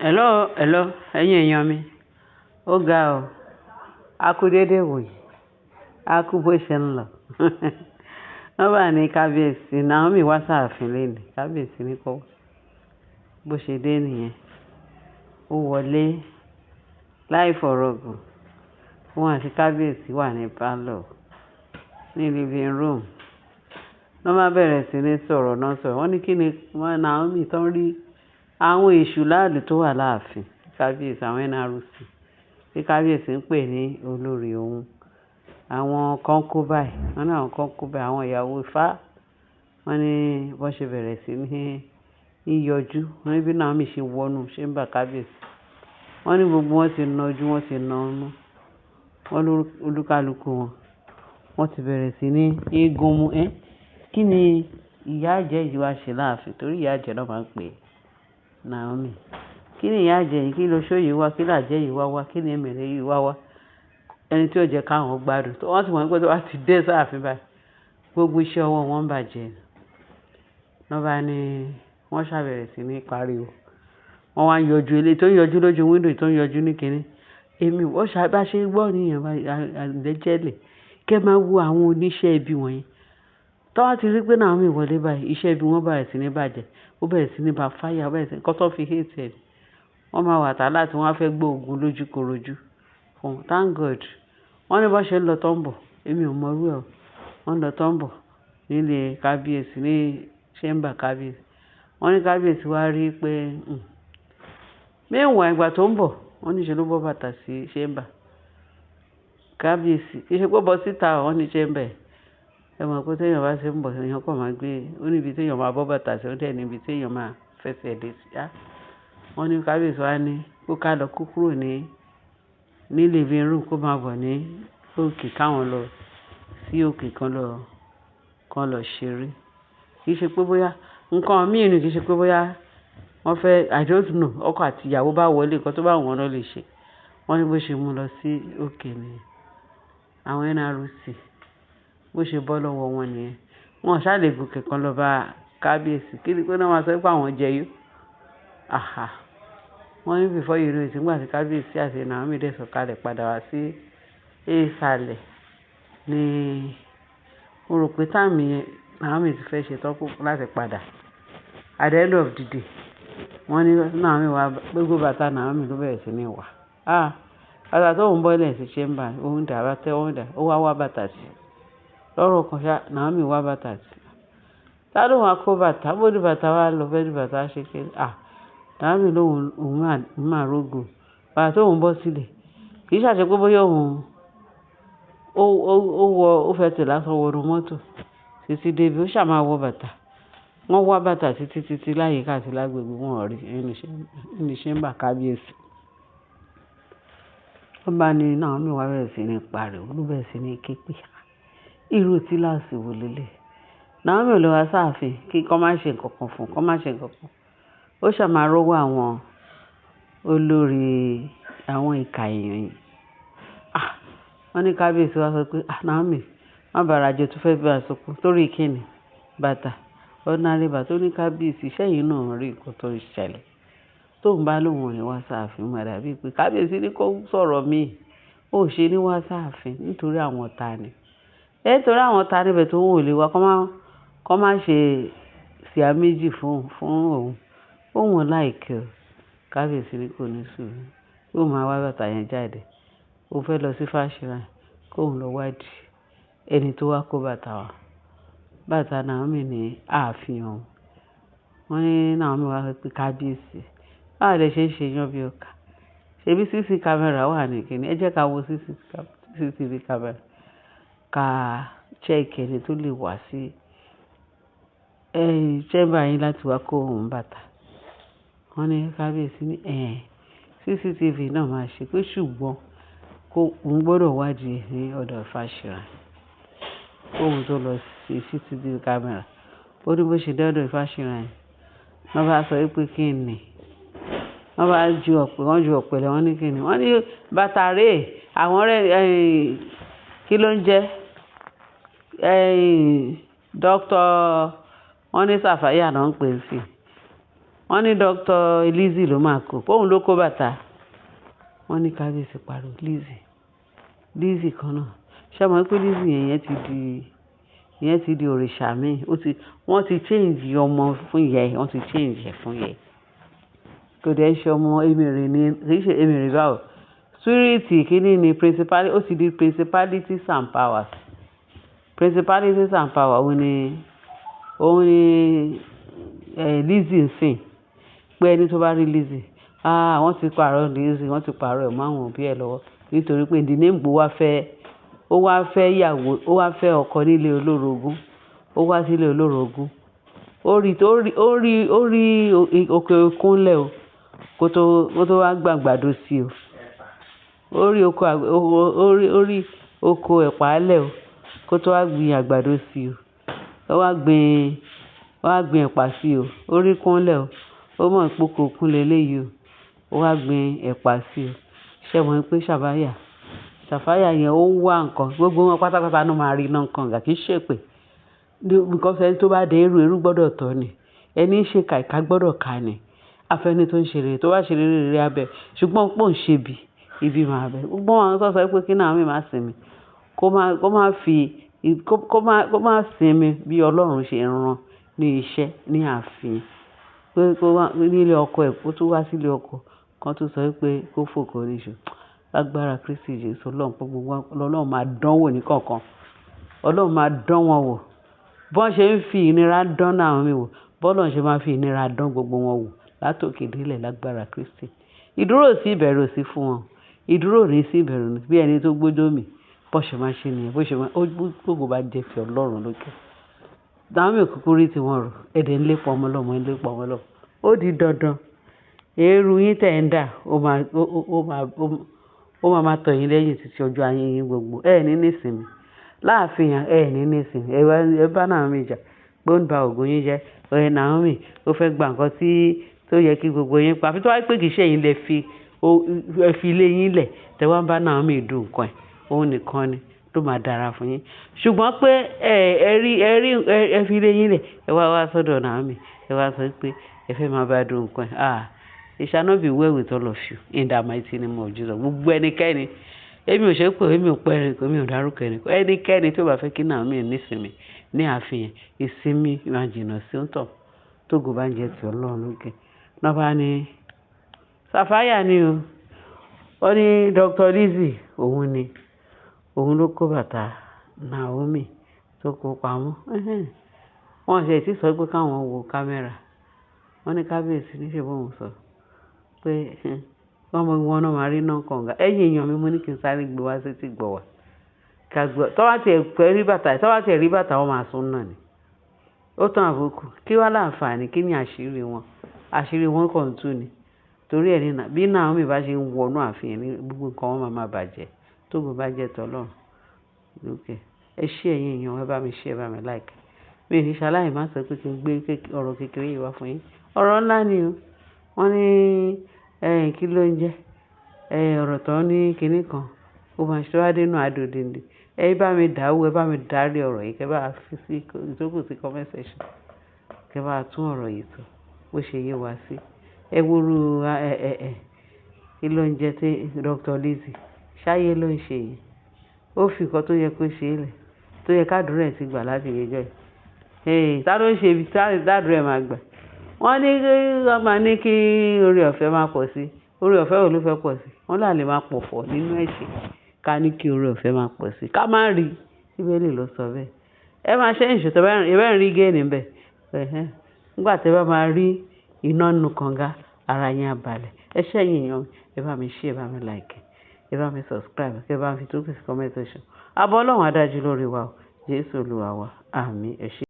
Hello, hello, ẹ̀yin èèyàn mi. Ó ga o. A kú dédé wòyí. A kú bó ṣe ń lọ. Wọ́n bá ní kábíyèsí, Naomi wá sáàfin léni. Kábíyèsí ní kó bó ṣe dé nìyẹn. Ó wọlé láì fọ̀rọ̀gùn. Òun àti kábíyèsí wà ní pálọ̀, ní living room. Wọ́n bá bẹ̀rẹ̀ sí ní sọ̀rọ̀ náà sọ̀rọ̀. Wọ́n ní kí ni wọ́n Naomi tán rí àwọn èṣù láàlú tó wà láàfin. Kábíyèsí àwọn NRC tí kábíyèsí ń pè ní olórí òun. Àwọn kan kó báyìí. Wọ́n ní àwọn kan kó báyìí. Àwọn ìyàwó Ifá. Wọ́n ní bó ṣe bẹ̀rẹ̀ sí ní yọjú. Wọ́n ní bí Naomi ṣe wọnú chamber kábíyèsí. Wọ́n ní gbogbo wọn ti na ojú, wọ́n ti na ọmú. Wọ́n ní olúkálùkù wọn. Wọ́n ti bẹ̀rẹ̀ sí ní gúnmu. Ẹ́, kí ni ìyá àjẹ́ yìí wá ṣe láàfin? Torí ìyá àjẹ́ náà máa ń pè Naomi. Kí ni ìyá àjẹ́ yìí? Kí lóṣó yìí wá? Kí làjẹ́ yìí wá wá? Kí ni ẹ̀mẹ̀rẹ̀ yìí wá wá? Ẹni tí ó jẹ́ káwọn gbádùn. Wọ́n sì mọ̀ pé tó bá ti dé sáàfin báyìí, gbogbo iṣẹ́ ọwọ́ wọn ń bàjẹ́. Wọ́n bá ní wọ́n ṣàbẹ̀rẹ̀ sí ní pariwo. Wọ́n wá ń yọjú eléyìí tó ń yọjú lójú window tó ń yọjú ní kíní. Èmi ò ṣà bá ṣe gbọ́ níyẹn allegedly. Kí ẹ máa wo àwọn oníṣẹ́ ibi wọ̀nyí. Tí wọ́n bá ti rí pé Naomi wọlé báyìí, iṣẹ́ ibi wọn bẹ̀rẹ̀ sí ní bàjẹ́. Ó bẹ̀rẹ̀ sí ní backfire, ó bẹ̀rẹ̀ sí ní nǹkan tó fi hate ẹ̀. Wọ́n máa wà tà láti wọ́n á fẹ́ gbé ogun lójúkorojú fún. Thank God. Wọ́n ní bó ṣe ń lọ tán bọ̀. Èmi ò mọ̀ irú ẹ o. Wọ́n ń lọ tán bọ̀ nílé kábíyèsí ní chamber kábíyèsí. Wọ́n ní kábíyèsí wá rí pé, meanwhile ìgbà tó ń bọ̀, wọ́n ní ṣe ló bọ́ bàtà sí chamber. Kábíyèsí, kì í ṣe pé ó bọ́ síta wọ́n ní chamber. Ẹ mọ̀ pé tí èèyàn bá ṣe ń bọ̀, èèyàn kàn máa gbé, ó ní ibi tí èèyàn máa bọ́ bàtà sí, ó dẹ̀ ní ibi tí èèyàn máa fẹsẹ̀ lé sí. Á, wọ́n ní kábíyèsí wá ní kó ká lọ kó kúrò ní living room kó máa bọ̀ ní òkè káwọn lọ sí òkè kan lọ ṣeré. Kì í ṣe pé bóyá nǹkan mí ní kì í ṣe pé bóyá wọ́n fẹ́, I don't know, ọkọ àti ìyàwó bá wọlé, nǹkan tó bá wù wọ́n lọ lè ṣe. Wọ́n ní bó ṣe mú lọ sí òkè ni àwọn NRC bó ṣe bọ́ lọ́wọ́ wọn nìyẹn. Wọn ò sá lè gòkè kan lọ bá kábíyèsí. Kí ni pé wọ́n máa sọ pé àwọn jẹ yó. Àhà. Wọ́n ní before you know it, nígbà tí kábíyèsí àti Naomi dé sọ̀kalẹ̀ padà wá sí ìsàlẹ̀ ní mo rò pé time yẹn Naomi ti fẹ́ ṣe tán láti padà. At the end of the day, wọ́n ní Naomi wá, gbogbo bàtà Naomi ló bẹ̀rẹ̀ sí ní wà. Ah! Bàtà tó ń bọ́lẹ̀ sí chamber, ó ń dà, bàtà ó ń dà, ó wá wá bàtà sí. Lọ́rọ̀ kan ṣá, Naomi wá bàtà sí. Ta ló máa kó bàtà? Bó ní bàtà wá lọ, bẹ́ẹ̀ ni bàtà ṣe kéré. Ah! Naomi lóhùn, òun máa rógo. Bàtà tó ń bọ́ sílẹ̀. Kì í ṣàṣẹ pé bóyá òun ó wọ, ó fẹsẹ̀ lásán wọ inú mọ́tò títí dé ibi ó ṣà máa wọ bàtà. Wọ́n wá bàtà títí títí láyìíká àti lágbègbè wọn ò rí nínú chamber kábíyèsí. Wọ́n bá ní Naomi wá bẹ̀rẹ̀ sí ní pariwo, ló bẹ̀rẹ̀ sí ní ké pé, irú tíláàsì wo lélẹ̀? Naomi ò lè wá sáàfin kí kọ́ má ṣe nǹkan kan fún, kọ́ má ṣe nǹkan kan. Ó ṣà máa rọ́wọ́ àwọn olórí àwọn ìkà èèyàn yìí. Ah! Wọ́n ní kábíyèsí wá sọ pé, ah Naomi, má bàrà jẹ́ tó fẹ́ bá a sọkún torí kí ni? Bàtà, ordinary bàtà. Ó ní kábíyèsí, ṣé ẹ̀yin náà rí nǹkan tó ń ṣẹlẹ̀? Tóun bá lóhùn ò ní wá sáàfin, ó máa dàbí pé kábíyèsí ní kó sọ̀rọ̀ mi. Ó ṣe ní wá sáàfin nítorí àwọn ta ni. Ẹ nítorí àwọn ta níbẹ̀ tó òun ò lè wá, kó má ṣe ṣìá méjì fún òun. Òun ò like o. Kábíyèsí ní kò ní sùúrù. Ó máa wá bàtà yẹn jáde. Ó fẹ́ lọ sí Fáṣírà kó òun lọ wádìí ẹni tó wá kó bàtà wá. Bàtà Naomi ní ààfin òun. Wọ́n ní Naomi wá sọ pé kábíyèsí, báwo lẹ ṣe ń ṣe yán bí ọkà? Ṣebí CC camera wà ní kíni? Ẹ jẹ́ ká wo CCTV camera. Ká check ẹni tó lè wá sí, chamber yín láti wá kó òun bàtà. Wọ́n ní kábíyèsí ní, ẹ́ CCTV náà máa ṣe pé ṣùgbọ́n kó òun gbọdọ̀ wádìí ní ọ̀dọ̀ Fáṣírà. Kó òun tó lọ sí CCTV camera. Ó ní bó ṣe dé ọ̀dọ̀ Fáṣírà yẹn. Wọ́n bá sọ wípé kí ni? Wọ́n bá ju ọ̀pẹ, wọ́n ju ọ̀pẹ̀lẹ̀, wọ́n ní kí ni? Wọ́n ní bàtà rè, àwọn rẹ̀, kí ló ń jẹ́? Doctor, wọ́n ní Sàfáyà náà ń pè é sí. Wọ́n ní Dr. Lizzy ló máa kó, òun ló kó bàtà. Wọ́n ní kábíyèsí pariwo, Lizzy, Lizzy kan náà. Ṣé o mọ̀ pé Lizzy yẹn, ìyẹn ti di òrìṣà mi. Wọ́n ti change ọmọ fún ìyá ẹ̀, wọ́n ti change ẹ̀ fún ìyá ẹ̀. Kò dẹ̀ ṣe ọmọ emèrè ni, kì í ṣe emèrè báwo. Spirit kíní ni principality, ó ti di principalities and powers. Principalities and power òun ni Lizzy ń sìn. Pé ẹni tó bá rí Lizzy, ah, wọ́n ti pààrọ̀ Lizzy, wọ́n ti pààrọ̀ ẹ̀ mọ́ àwọn òbí ẹ̀ lọ́wọ́. Nítorí pé the name pé ó wá fẹ́ ìyàwó, ó wá fẹ́ ọkọ nílé olórogún. Ó wá sílé olórogún. Ó rí, ó rí, ó rí, ó rí òkè òkun lẹ̀ o, kó tó wá gba àgbàdo sí o. Ó rí oko ẹ̀pà lẹ̀ o, kó tó wá gbin àgbàdo sí o. Ó wá gbin ẹ̀pà sí o. Ó rí kúnlẹ̀ o. Ó mọ̀ pé oko òkun lé léyìí o. Ó wá gbin ẹ̀pà sí o. Ṣé o mọ̀ pé Ṣàfáyà, Ṣàfáyà yẹn ó ń wá nǹkan. Gbogbo wọn pátápátá ló máa rí iná kànga, kì í ṣe pé. Because ẹni tó bá dé irú, irú gbọdọ̀ tọ́ ni. Ẹni ń ṣe ìkà, ìkà gbọdọ̀ ká ni. Afẹ́ni tó ń ṣe rere, tó bá ṣe rere, rere á bẹ. Ṣùgbọ́n pé òun ṣe ibi, ibi máa bẹ. Gbogbo àwọn tó sọ pé kí Naomi má sinmi, kó má fi, kó má sinmi bí Ọlọ́run ṣe rán ní iṣẹ́ ní ààfin. Pé kó wá nílé ọkọ ẹ̀, kó tún wá sílé ọkọ, kan tó sọ wípé kó fòkó níṣu. Lágbára Kristi Jesu, Ọlọ́run pé gbogbo wọn, Ọlọ́run máa dánwò ní kọ̀ọ̀kan. Ọlọ́run máa dán wọn wò. Bọ́n ṣe ń fi ìnira dán Naomi wò, bọ́lọ́run ṣe máa fi ìnira dán gbogbo wọn wò látòkè délẹ̀ lágbára Kristi. Ìdúró sí ìbẹ̀rù sí fún wọn. Ìdúró ní sí ìbẹ̀rù ní bí ẹni tó gbójó mi. Bó ṣe máa ṣe nìyẹn, bó ṣe máa, ó gbogbo bá jẹ́ ti Ọlọ́run lókè. Naomi kúkú rí tí wọ́n rò. Ẹ̀dẹ̀ ń lépa ọmọ lọ́mọ, ń lépa ọmọ lọ́mọ. Ó di dandan. Eérú yín tẹ̀ ń dà, ó máa máa tọ̀ yín lẹ́yìn títí ọjọ́ ayé yín gbogbo. Ẹ ní ní ìsinmi. Láàfin yẹn, ẹ ní ní ìsinmi. Ẹ bá Naomi jà pé ó ń ba ògo yín jẹ́. Ẹ Naomi, ó fẹ́ gba nǹkan tó yẹ kí gbogbo yín pa. Àfi tó bá jẹ́ pé kì í ṣe ẹ̀yin lẹ fi, ẹ fi ilé yín lẹ̀, tẹ wá ń bá Naomi dù nǹkan ẹ̀. Òun nìkan ni ló máa dára fún yín. Ṣùgbọ́n pé ẹ rí, ẹ fi ilé yín lẹ̀, ẹ wá wá sọ́dọ̀ Naomi, ẹ wá sọ pé ẹ fẹ́ máa bá dù nǹkan ẹ̀. Ah, it shall not be well with all of you in the mighty name of Jesus. Gbogbo ẹnikẹ́ni, èmi ò ṣe pé èmi ò pẹ́ ẹnìkan, èmi ò dárúkọ ẹnìkan. Ẹnikẹ́ni tí ó bá fẹ́ kí Naomi ní ìsinmi ní ààfin yẹn, ìsinmi máa jìnnà sí òǹtọ̀. Tógo bá ń jẹ́ ti Ọlọ́run lókè. Lọ́ bá ní, Sapphire ni o. Ó ní Dr. Lizzy, òun ni. Òun ló kó bàtà Naomi tó kó pamọ́. Wọ́n ṣe tí sọ pé káwọn wo camera. Wọ́n ní kábíyèsí ní ṣe bóun sọ pé wọ́n mọ wọn náà máa rí iná kànga. Ẹ̀yin èèyàn mi, mo ní kí n sáré gbé wá sí etí gbọ̀ wá. Ká gbọ́. Tọ́ bá ti ẹ̀ pẹ́ rí bàtà, tọ́ bá ti ẹ̀ rí bàtà, wọ́n máa sún náà ni. Ó tán àbùkù. Kí wá láǹfààní? Kí ni àṣírí wọn? Àṣírí wọn kàn ń tú ni. Torí ẹ ní bí Naomi bá ṣe ń wọnú ààfin ní gbogbo nǹkan wọn máa máa bàjẹ́. Tógo bá jẹ́ tọlọ́run lókè. Ẹ ṣé ẹ̀yin èèyàn, ẹ bá mi share, ẹ bá mi like. Mi ò ní ṣaláì má sọ pé kí n gbé ọ̀rọ̀ kékeré yìí wá fún yín. Ọ̀rọ̀ ńlá ni o. Wọ́n ní, kí ló ń jẹ́? Ọ̀rọ̀ tó ní kíní kan. Ó máa ṣe wá dé inú adòdìndì. Ẹ bá mi dáwó, ẹ bá mi dárí ọ̀rọ̀ yìí, kí ẹ bá fi sí ìtókù sí comment section. Kí ẹ bá tún ọ̀rọ̀ yìí sọ, bó ṣe yé wa sí. Ẹ wúru, kí ló ń jẹ́ tí Dr. Lizzy? Ṣáyé ló ń ṣe yìí. Ó fi nǹkan tó yẹ kó ṣe lẹ̀, tó yẹ ká àdúrà ẹ̀ ti gbà láti ọjọ́ yìí. Ta ló ń ṣe ibi tí àdúrà ẹ̀ máa gbà? Wọ́n ní kí wọ́n máa ní kí oore ọ̀fẹ́ máa pọ̀ sí. Oore ọ̀fẹ́ wo ló fẹ́ pọ̀ sí? Wọ́n là lè máa pọ̀fọ̀ nínú ẹ̀ṣẹ̀. Ká ní kí oore ọ̀fẹ́ máa pọ̀ sí. Ká má rí. Bíbélì ló sọ bẹ́ẹ̀. Ẹ máa ṣe ìṣù tí ẹ bá ń rí gain níbẹ̀. Nígbà tí ẹ bá máa rí iná nínú kànga, ara yín á balẹ̀. Ẹ ṣé ẹ̀yin èèyàn mi, ẹ bá mi share, ẹ bá mi like, ẹ bá mi subscribe, kí ẹ bá mi fi tókù sí comment section. Àbọ̀ Ọlọ́run á dájú lórí wa o. Jésù Olúwa wa. Àmín. Ẹ ṣé.